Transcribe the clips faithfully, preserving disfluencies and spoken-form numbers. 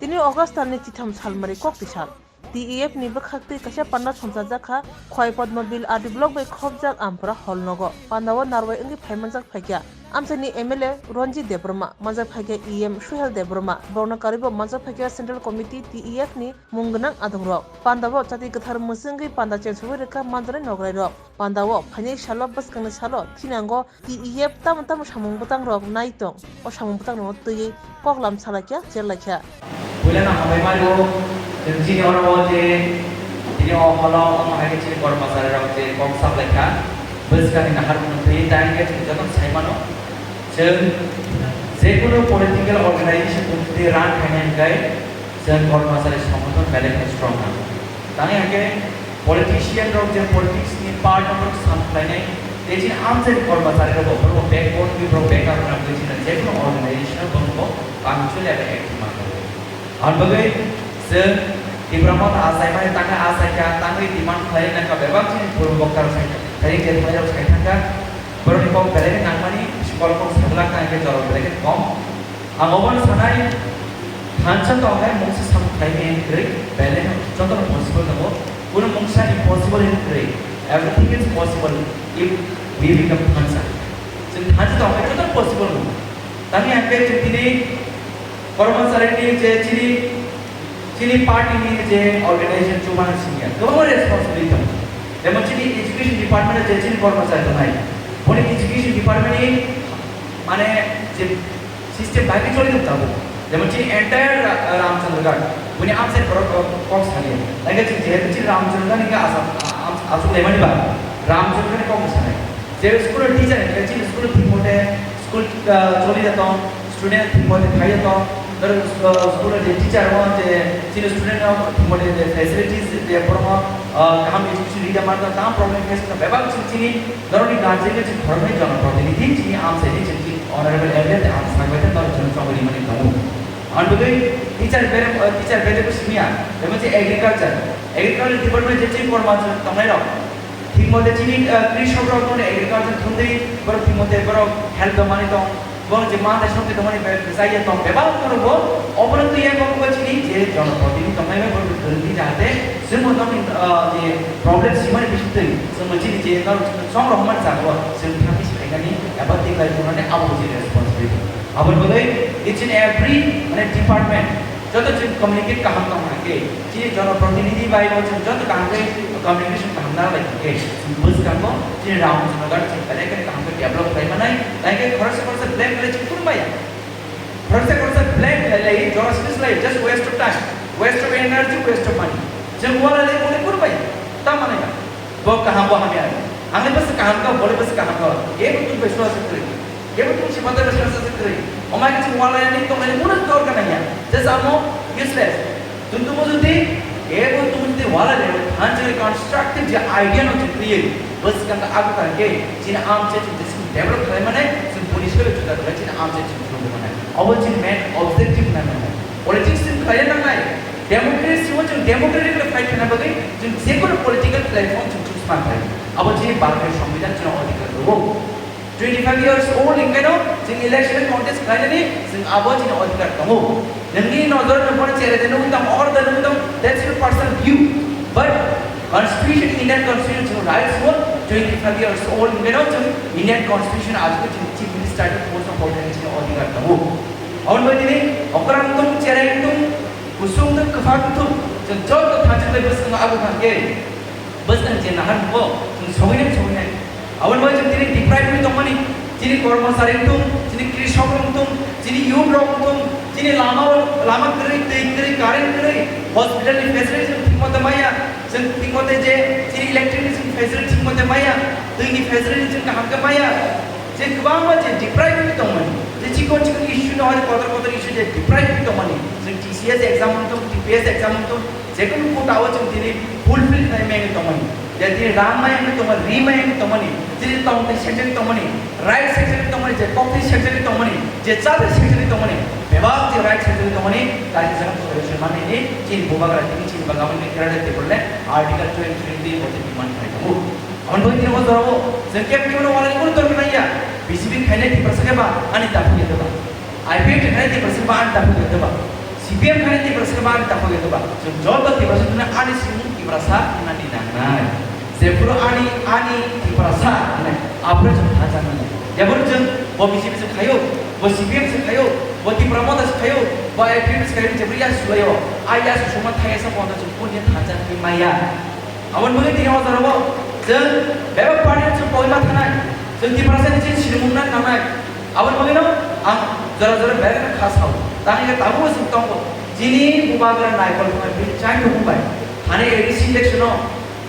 Tini August talni chitham salmari kok tisal. T E F ni bwkhaktwi kaisa panda songchajak kha, Khwai Padma Bill R D block bai khopjak Ampra hall nogo. Pandao narwai wngwi phaimanjak phaikha amchaini M L A Ranjit Debbarma, manjak phaikha E M Suhel Debbarma, borokno karwibo manjak phaikha Central Committee T E F ni mung gwnang adongrok. Pandao chati kwthar mwswngwi panda chensugwi rwkha manjaknai nograirok. Pandao phainai salo bwskangni salo thinango T E F tamo tamo samung bwtangrok nai tong, o samung bwtangrokno twiwi koklam salaikha, cherlaikha. Puila no hambai mario, chwng chini oro o je, tini o holo, omo hai khe chini kormachari rok je kok saplaikha, bwskangni naharmung twiwi, tai hwnkhe chwng jotono sai mano, chwng jekunu political organization tong twi run khainai hwnkhe, chwng kormachari songothon belai khe strong nango. Tangwi hwnkhe politician rok je politics ni part no sam khlainai, tei chini amchaini kormachari rok bo borok backbone ni borok backup rok nangwi chini jekunu organization o borok bo punctual eba active manjak. Aboni bagwi chwng Tipra Motha achaimani tangwi achaikha, tangwi demand khlai nangkha, bebak chini purbo bokta rok sai, sai je thai rok sai thangkha, borokni kok belai khe nangmani, skol kok sajla kha, hwnkhe jorok belai khe kom. Ang obono sanai, thansa tongkhe mungsa samung khlai maya hinwi kwrwi, belai no jotono possible tongo, kunu mungsa impossible hinwi kwrwi, everything is possible if we become thansa. Chwng thansa tongkhe jotono possible tongo. Tamni hwnkhe chwng tini kormachari ni je chini, chini party ni je organization chubana singya, kwbangma responsibility tongo. Jemon chini education department je chini kormachari tongnai, boni education department ni mane je system bai khe choli tongo tabuk. Jemon chini entire Ra-, Ramchandragarh, boni amchai borok kok, kok saliya. Like chini jehetu chini Ramchandragarh ni asa, a-, a-, asuk lemani ba Ramchandragarh ni kok sanai. Je school teacher, chini school thik mote school, ah, choli jato, student thik mote khai jato, aro, ah, school je teacher mo je chini student no thik mote je facilities je borok, ah, kaham education rida manto, kaham problem face kha, bebak chini, chini norokni guardian khe chini khoroknwi jonoprotinidhi, chini amchaini chini honorable M L A tei ang sakbai tei norok chini chongwi rimani tongo. Ang bagwi teacher bere, teacher bere bo simiya, tei mosi agriculture, agriculture department je chini korma tongnai rok, thik mote chini, ah, krishok rok no agriculture thumdi borok thik mote borok help tongmani tong. Borok je mantai songte tongmani be-, jaiya tong bebak borok bo, obono twi yang borok bo chini je jonoprotinidhi tongnai bai borok kwrwngdi jahate chwngbo nokni, ah, je problem simani bisingtwi chwngbo chini je norok chwng rohormani jaga o chwng thangwi saikhani eba tiklai tongnani abo bo chini responsibility. Aboni bagwi each and every mane department joto chwng communicate kaham tong hwnkhe, chini jonoprotinidhi bai bo chwng joto kaham khe communication kaham nang lai hwnkhe, chwng bwskango chini Ramchandragarh chwng belai kheno kaham khe develop khlai manai, tai khe khoroksa khoroksa blame khlai chwng kunu maya. Khoroksa khoroksa blame khlai lai, jora sini slai, just waste of time, waste of energy, waste of money. Chwng wala lai kunu maya. Ta manai ba. Bo kaham bo hamya. Angni bwswk kaham kha, bole bwswk kaham kha. Ebo tong bai sura se kwrwi. Ebo tong si bata bai sura se kwrwi. Omai khe chwng wala ni tong ani muna dor kana ya. Just amo useless. Tong tong jodi, ebo tong jodi wala le, han jodi constructive je idea no chwng kwrwi. Bwswk kha ago kha khe, chini amchai chwng jesi develop khlai mane, chwng boni soi juda khlai chini amchai chwng chwng mane. Obo chini main objective na mane. Politics chwng khlai nangnai. Democracy o chwng democratically fight khlai bagwi chwng jekunu political platform chwng choose man khlai. Abo chini Bharatni Songbidan chwng odhikar rwo. Twenty five years old hwnkhe no chwng election contest khlainani chwng abo chini odhikar tongo. Nungni nojor no bono chere de nugwi tong, or de nugwi tong, that's your personal view. But Constitution, Indian Constitution chwng rights o twenty five years old hwnkhe no chwng Indian Constitution ajukhe chwng Chief Minister ni post o polkhe chini odhikar tongo. Aboni bai tini okrang tong, cherai tong, kusung tong, kwphang tong, chwng joto thansa bai bwskango abo thangkhe bwskang je nahar bo chwng sogwi nai, sogwi nai. Aboni bai chwng tini deprive wngwi tongmani, chini kormochari wngthung, chini krishok rok wngthung, chini youth rok wngthung, chini lama, lama kwrwi, twi kwrwi, current kwrwi, hospital ni facility chwng thik mote maya, chwng thik mote je chini electric ni chwng facility thik mote maya, twi ni facility chwng kaham khe maya. Je kwbangma je deprive wngwi tongmani, je chikon chikon issue no hwnwi kotor kotor issue je deprive wngwi tongmani, chwng T C S exam wngthung, T P S exam wngthung, jekunu quota o chwng tini fulfill khlai maya wngwi tongmani, je tini rang maya wngwi tongmani, ri maya wngwi tongmani, tini tong tei sector wngwi tongmani, right sector wngwi tongmani, je kok tei sector wngwi tongmani, je cha tei sector wngwi tongmani, bebak je right sector wngwi tongmani, kaisa jaga solution manwi ni chini bubagra tini chini bagwi kerada table le Article twenty three twi bo tini demand khlai tongo. Aboni bagwi tini o jorao chwng kebo kebo no walani kunu dorkar nangya. B J P khainai Tiprasa khe ba ani dabu ya ba. I P F T khainai Tiprasa khe ba ani dabu ya ba. C C P M khaina Tiprasa ba ani takhuk ya ba. Chwng joto Tiprasa hwnwi ani simung Tiprasa hwnani nangnai. Jephuru ani, ani Tiprasa hwnwi aphuru chwng thansa nangnai. Jephuru chwng bo B J P se khaio, bo C P M se khaio, bo Tipra Motha se khaio, bo I P F se khaio, jephuru ya sulaio. A ya suma thaya sa bonda chwng pun ya thansa ni maya. Aboni bagwi tini o jorao chwng bebak party chwng koima thanai, chwng Tiprasa ni chini sinimung nang nangnai. Aboni bagwino ang jora jora bebak kha sao. Tang ika tabuk chwng tongo. Chini bubagra Naikol Thangwi bini chai tongmung bai. Thani A D C election o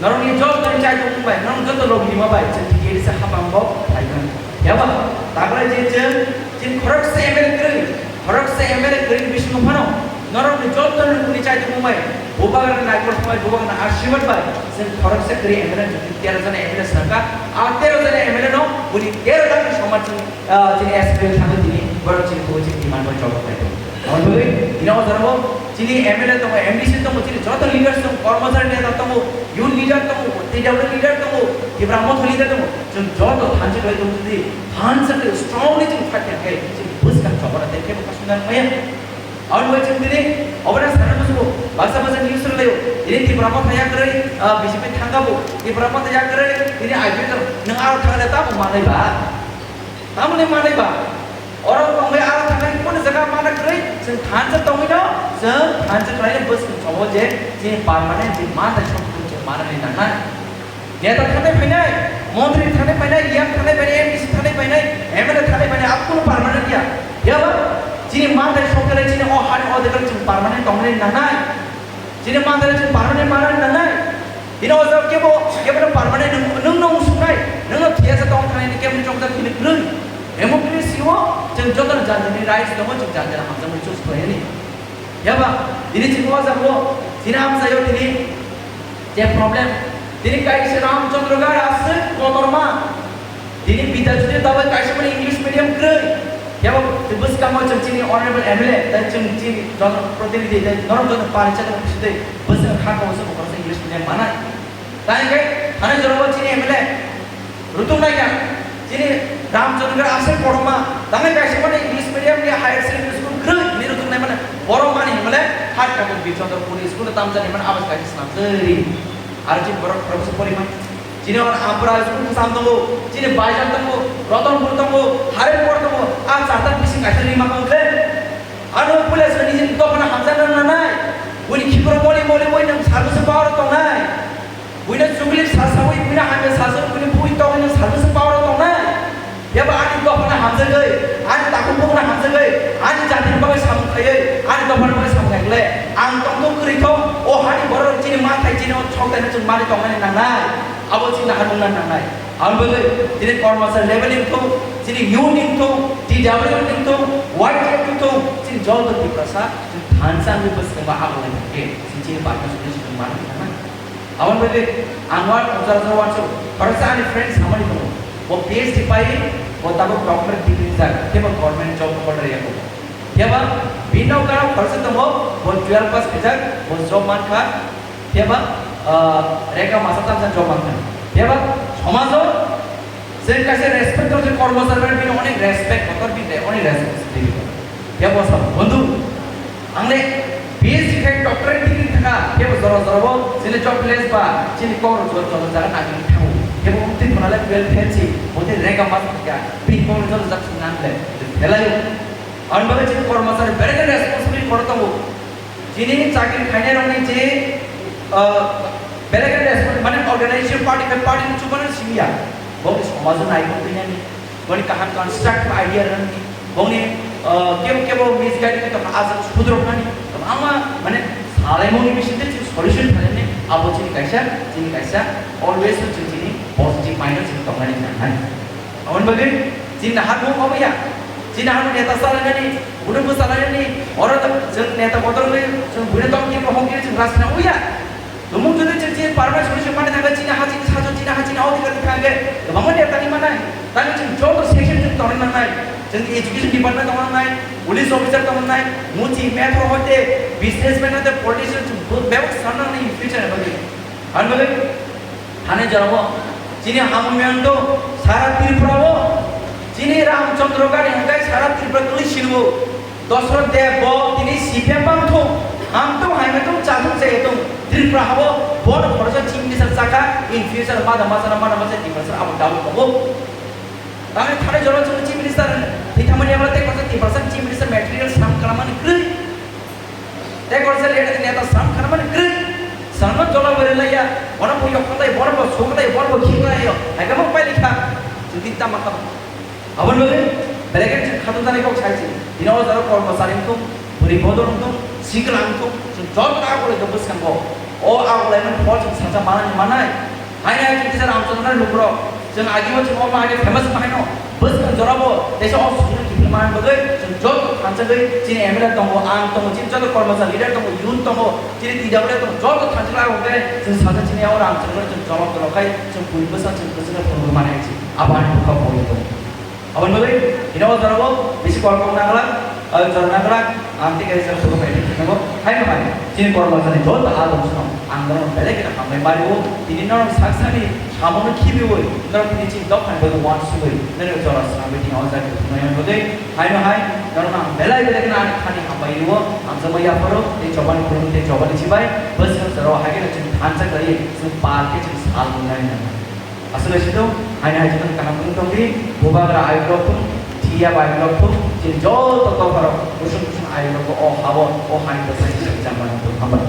norokni joto ni chai tongmung bai, norok joto log lima bai chwng T D A D C hapang bo phaikha. Yaba, taklai je chwng, chini khoroksa M L A kwrwi, khoroksa M L A kwrwi bisingo phano norokni joto lukuni chai tongmung bai, bubagra Naikol Thangwi bubagra Ashirwad bai chwng khoroksa kwrwi M L A, tero jona M L A swrangkha. A tero jona M L A no buni tero lakh ni somaj chini, ah, chini S P L thangwi tini borok chini kubu chini demand bai jawab khlai tongo. Aboni bagwi tini o jorao chini M L A tongo, M D C tongo, chini joto leaders tongo, kormachari neta tongo, youth leader tongo, T W leader tongo, Tipra Motha leader tongo. Chwng joto thansa khlai tongo, jodi thansa khlai strongly chwng fight khlai khe chini bwskang chobora tei kebo kasuna maya. Aboni bagwi chwng tini obono sana musugo, baksa baksa news rwlaio. Tini Tipra Motha yakrwi, ah, B J P thangkha bo, Tipra Motha yakrwi tini I P F nwng aro thangkha tamo manwi ba? Tamoni manwi ba? Oro tongwi aro thangwi kunu jaga mana kwrwi, chwng thansa tongwino, chwng thansa khlaino bwskang chobo je chini permanent je manthai sompoti chwng manani nangnai. Neta thanai phainai, montri thanai phainai, E M thanai phainai, M D C thanai phainai, M L A thanai phainai, abo kunu permanent ya. Yaba, chini manthai sokjagwi chini o hani o jaga chwng permanent tongnani nangnai. Chini manthai chwng permanent manani nangnai. Chini o jaga kebo, kebo no permanent nwng, nwng no usuknai, nwng no thiyasa tong thanai ni kebo chongjak hini kwrwi. Democracy o chwng joto jani jani rights tongo, chwng jani jani hamjakmani choose khlainani. Yaba, tini chini o jaga o, chini amchaio tini je problem, tini kaisa Ramchandra Gare aswk kotorma, tini Bidya Jyoti dabai kaisa mani English medium kwrwi. Yaba, bwskango chwng chini honorable M L A, tei chwng chini jon-, protinidhi, tei norok joto paricha tong bisitwi, bwskango kha kabo se bukhorok se English medium manai. Tei hwnkhe thani jorao chini M L A, Rutung naikha, chini Ramchandra aswk kotorma, tangwi kaisa mani English medium ni higher secondary school kwrwi hwnwi rutung nai mani, borok mani hwnmale third katok Birchandra Puri school tamjani mani abas kaisa swnamjari. Aro chini borok khoroksa porimani. Chini oro Ampura school bwsam tongo, chini Baizal tongo, Ratanpur tongo, Harirpur tongo, a charta bising kaisa rima kong khe. Ano puila se nijini dophano hamjakna nanai, buini khibro moli moli boi nwng service power tongnai. Buino chuklik sasaui, buino hamya sasaui, buini bui tongwi nwng salsa se power tongnai. Yaba ani dophano hamjagwi, ani takhuk bukhukno hamjagwi, ani jatini bagwi samung khaiwi, ani dophano bagwi samung khaikle, ang tongthok kwrwi thok, o hani borok chini manthai chini o soktaino chwng manwi tongnani nangnai. Abo chini naharmung nang nangnai. Aboni bagwi chini kormachari level wngthung, chini youth wngthung, T W wngthung, Y T F wngthung, chini joto Tiprasa chwng thansa wngwi bwskango abo wngkhe chini chini participation manwi nangnai. Aboni bagwi ang uansuk, uansuk, uansuk, khoroksa ani friend samani tongo. Bo P H D pai, bo tabuk doctorate degree rijak, khe bo government job holder ya bo. Khe ba bini nok gana khoroksa tongo, bo twelve pass khaijak, bo job mankha, khe ba, ah, rega masa tamsa job mankha. Khe ba somajo Chwng kaisa respect rok je kormosari bai bini onek respect kotor bini onek responsibility. Kebo sa bondhu, ang le B S C khai doctorate degree thaka, kebo jora jora bo chini job place ba chini kok rok jora jora jaga nagini thango. Kebo umtwi phunale twelve fail si, botwi rega mas thaka, bini kok rok jora jak sinang le, felai. Ang bagwi chini kormosari berai responsibility kotor tongo. Chini chakri khainai rokni je, ah, belai khe respect, mane organization party khe party ni chubano simiya. Bongni somajo naikhok twi nani, boni kaham constructive idea rwni, bongni, ah, kebo kebo misguide khe tongkha ajak sudrok nani. Ama mane salaimoni bisingtwi chini solution khlainani abo chini kaisa, chini kaisa always chini chini positive mind o chini tongnani nangnai. Aboni bagwi chini naharmung obo ya. Chini naharmung neta salainani, udo bwsalainani, oro chwng neta kotor wngwi chwng buino tong kiri, hong kiri chwng rajkha nang ya. Tumung jodi chwng chini permanent solution mani thangkhe chini ha chini sajo chini ha chini odhikar thangkhe kwbangma neta ni manai. Tangwi chwng joto section chwng tongna nangnai. Chwng education department tongna nangnai, police officer tongna nangnai, muchi, metro hoite, businessman hoite, politician chwng bebak sanna nangnai in future ni bagwi. Ang bagwi thani jorao chini hamung yang to sara Tripura o chini Ramchandra Gare hingkai sara Tripura tuli sinu. Dosrot Deb bo tini C P M bang thung, ham thung, hai thung, cha thung, cha thung, Tripura habo bono khoroksa chief minister chakha, in future mada masa na mada masa Tiprasa abo doubt tongo. Tamni thani jora chwng chief minister thwi thangmani abo tei khoroksa Tiprasa chief minister material sam klamani kwrwi. Tei khoroksa leader neta sam klamani kwrwi. Samno jola bere laiya, bono bo yok lai, bono bo sok lai, bono bo khik lai yo. Hai kamo pai likha. Jodi tama kha. Aboni bagwi belai khe chwng khatungjaknai kok sai se. Bini o jora kormochari wngthung, bwrwi bodol wngthung, sikla wngthung, chwng joto agulai tong bwskango. O agulaimani phol chwng sacha manani manai. Haino hai chwng kisa Ramchandra lukurok. Chwng agimo chwng omo hai khe famous wngma haino. Bwskang jorabo teisa o songno kiphilma bagwi chwng joto thanchagwi chini M L A tongo, ang tongo, chini joto kormochari leader tongo, youth tongo, chini T W tongo, joto thanchaglai hwnkhe chwng sacha chini o Ramchandra chwng jolok jolok khai chwng bwrwi bwsa chwng bwswkno phunugwi manai se. Abo ani bwkha boi tongo. Aboni bagwi, ino o jorao bisi kol kok nangla, o jora nangla, ang tei kaisa photo bai tei khenango. Hai no hai, chini kormo jani joto a dong song, ang norok belai khe hambai mari o, tini norok sak sani samung no khibi oi, norok tini chini dok hai bagwi wan sugwi, norok jora swnam bai tini o jaga thumnai bagwi, hai no hai, norok ang belai belai khe ani khani hambai o, ang jama yapharo, tei chobani khulum tei chobani chibai, bwswk jorao hai khe chini thansa kwrwi, chwng pal khe chini sal nungnai nang. Aswk sito, haino hai jotoni kaham wng tongdi, bubagra ayuk rok thung, thiya ba ayuk rok thung, chini joto dopha rok, kusung kusung ayuk rok o habo, o haino bwsai chini jamba rok thung, hambai.